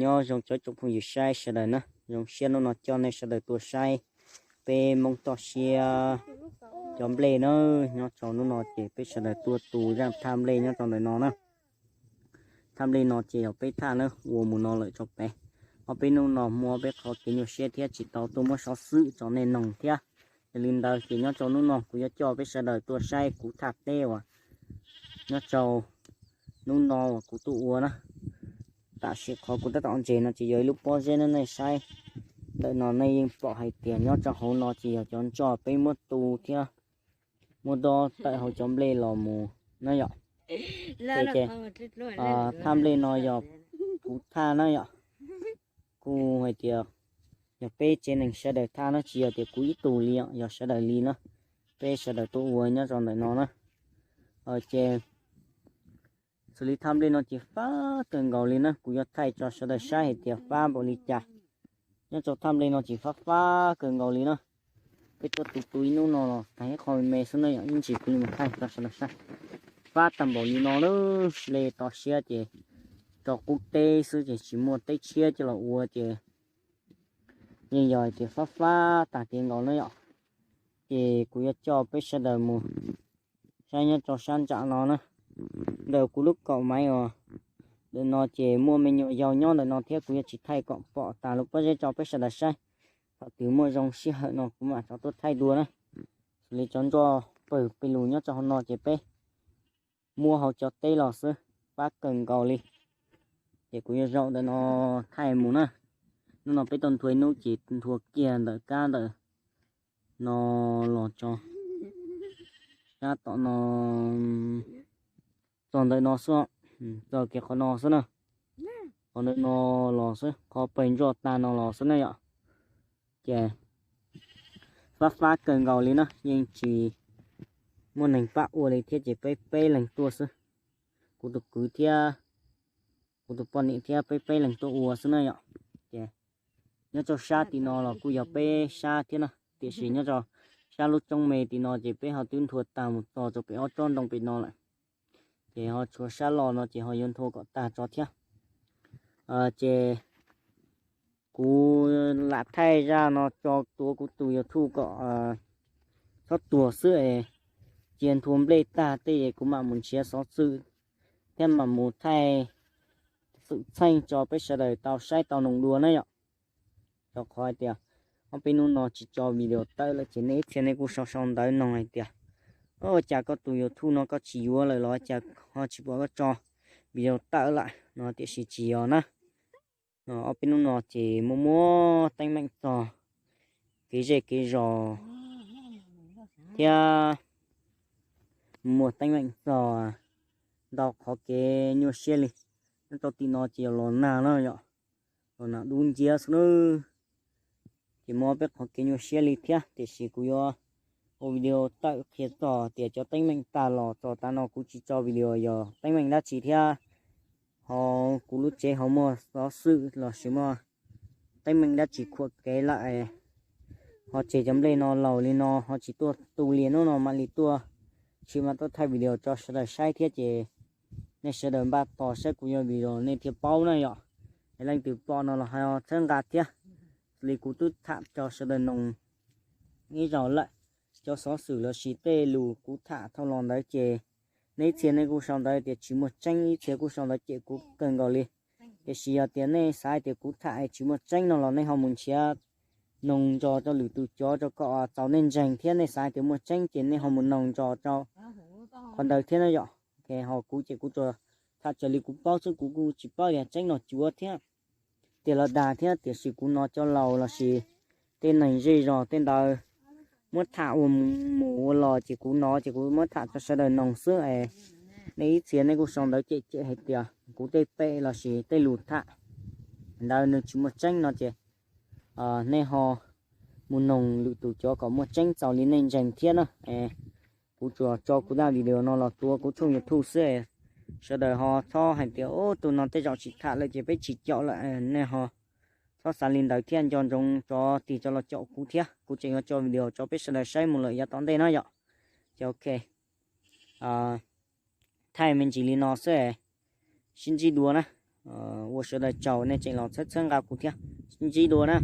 Nyob zoo cov tsoom phooj ywg saib sawv daws na, zoo siab hnub no coj nej sawv daws tuaj saib peb Hmoob toj siab cov nplej na. Nyob rau hnub no ces peb sawv daws tuaj tu zaj thaj nplej nyob rau ntawm no na. Thaj nplej no ces yog peb thaj na, ua mus no lawm rau pem. Ob peb hnub no muaj peb qhov kev nyuaj siab thiab tsis tau tuaj muab xov xwm rau nej noog thiab. Yog li ntawd ces nyob rau hnub no kuv yuav coj peb sawv daws tuaj saib kuv thaj teb uas nyob rau hnub no uas kuv tuaj ua na. Tam sim qhov kuv tab tom ntses no ces yog ib lub pob zeb na, nej saib ntawm no nej yeej pom hais tias nyob rau hauv no ces yog cov ntsoj peb muab tu thiab muab dob tawm hauv cov nplej los mus na yom. Ces, ces thaj nplej no yog kuv thaj na yom. Kuv hais tias yog peb tsev neeg sawv daws thaj na, tsis yog tias kuv ib tug li os, yog sawv daws li na. Peb sawv daws tuaj ua nyob rau ntawm no na. Ces xws li thaj nplej no ces fab kawg nkaus li na, kuv yuav thaij tso sawv daws saib hais tias fab npaum li cas. Nyob rau thaj nplej no ces fab fab kawg nkaus li na. Peb tuaj tu tu ib hnub no los tag ib qho me me xwb na yom, ib ntsis kuv li mus thaij rau sawv daws saib. Fab tag npaum li no lawm, hle to siab ces rau qub teb xwb ces tsis muaj teb tshiab coj los ua ces yeej yog hais tias fab fab tag tiag nkaus na yom. Ces kuv yuav coj peb sawv daws mus saib nyob rau sab ntsam no na. Ntawm kuv lub kaum maiv os, ntawm no ces muaj me nyuam yaus nyob ntawm no thiab kuv yuav tsis thaij kom pom tas lub pob zeb rau peb sawv daws saib. Thaum twg muaj zoo sij hawm no kuv mam rov tuaj thaij dua na. Xws li cov ntsoj pawg pes lug nyob rau hauv no ces peb muab hauv cov teb los xwb, fab kawg nkaus li. Ces kuv yuav zaum ntawm no thaij mus na. Hnub no peb tuaj nthua ib hnub ces nthua kiag ntawm kab ntawm no los tso, kab tom no, txog ntawm no xwb, txog kiag qhov no xwb na. Qhov ntawm no los xwb, qhov pawg ntsoj tag no los xwb na yom. Ces fab fab kawg nkaus li na, yeej tsis muaj neeg pab ua li thiab ces peb peb leeg tuaj xwb. Kuv tus kwv thiab kuv tus poj niam thiab peb peb leeg tuaj ua xwb na yom. Ces nyob rau sab tim no los kuj yog peb sab thiab na, tiam sis nyob rau sab lub roob me tim no ces peb ho twb nthua tag mus txog rau pem ob tsob ntoo pem no lawm. Ces ho tshuav sab los no ces ho yuav nthua kom tag tso thiab. Ces kuv lam thaij zaj no tso tuav kuv tus YouTube kom txhob tuag xwb es, cia nthua nplej tag tej es kuv mam mus nrhiav xov xwm thiab mam mus thaij xwm txheej tso peb sawv daws tau saib tau noog dua na yom. Rau qhov hais tias ob peb hnub no tsis tso video tawm lawm ces nej ib txhia nej kuj sau sau ntawv noog hais tias, ua cas koj tus YouTube no koj tsis yuav lawm los cas ho tsis pom koj tso video tawm lawm no, tiam sis tsis yog na. Ob peb hnub no ces muaj muaj teeb meem txog kev zej kev zos thiab muaj teeb meem txog ntau qhov kev nyuaj siab li. Nyob rau tim no ces yog los nag na yom, los nag dub nciab xwb na. Ces muaj peb qhov kev nyuaj siab li thiab, tiam sis kuv yuav ua video tawm qhia txog tias cov teeb meem tag los txog tav no kuv tsis tso video yog teeb meem dab tsi thiab ho kuv lub tsev ho muaj xov xwm lossis muaj teeb meem dab tsi khuam kev lawm ho tseg cov nplej no laus li no ho tsis tuaj tu li hnub no mam li tuaj, tsis mam tuaj thaij video tso sawv daws saib thiab ces nej sawv daws npaj tos saib kuv yog video nej thiaj paub na yom. Es leej twg pom no los ho txhawb nqa thiab. Li kuv twb tham tso sawv daws noog ib zaug lawm, cov xov xwm lossis tej lus kuv tham dhau los ntawd ces nej ib txhia nej kuj sau ntawv tias tsis muaj tseeb, ib txhia kuj sau ntawv cem kuv kawg nkaus li. Tiam sis yog tias nej xav tias kuv tham tsis muaj tseeb no los nej ho mus nrhiav noog ntsos rau lwm tus cov rau kom txaus nej ntseeg thiab, nej xav tias muaj tseeb ces nej ho mus noog ntsos rau qhov ntawd thiab na yom. Ho kuv ces kuv tsuas tham raws li kuv paub xwb, kuv kuj tsis paub tias tseeb los cuav thiab tiag los dag thiab, tiam sis kuv hnov cov laus lossis tej neeg zej zos tej ntawd muab tham ua mus ua los ces kuv hnov ces kuv muab tham rau sawv daws noog xwb es. Nej ib txhia nej kuj sau ntawv cem cem hais tias kuv tej pem lossis tej lus tham ntawd nws tsis muaj tseeb no ces nej ho mus noog lwm tus cov kom muaj tseeb txaus li nej ntseeg thiab na. Kuv tsuas tso kuv daim video no los tuav kuv tshooj YouTube xwb es, sawv daws ho txhob hais tias ub tus no tej zaum tsis tham lawm ces peb tsis caum lawm, nej ho txhob xav li ntawd thiab nco ntsoov tso tig tso los caum kuv thiab, kuv tseem yuav tso video tso peb sawv daws saib mus lawm yav tom ntej na yom. Ces ok, thaij me ntsis li no xwb, sib ntsib dua na. Ua sawv daws tsaug nej tseem los txhawb txhawb nqa kuv thiab, sib ntsib dua na.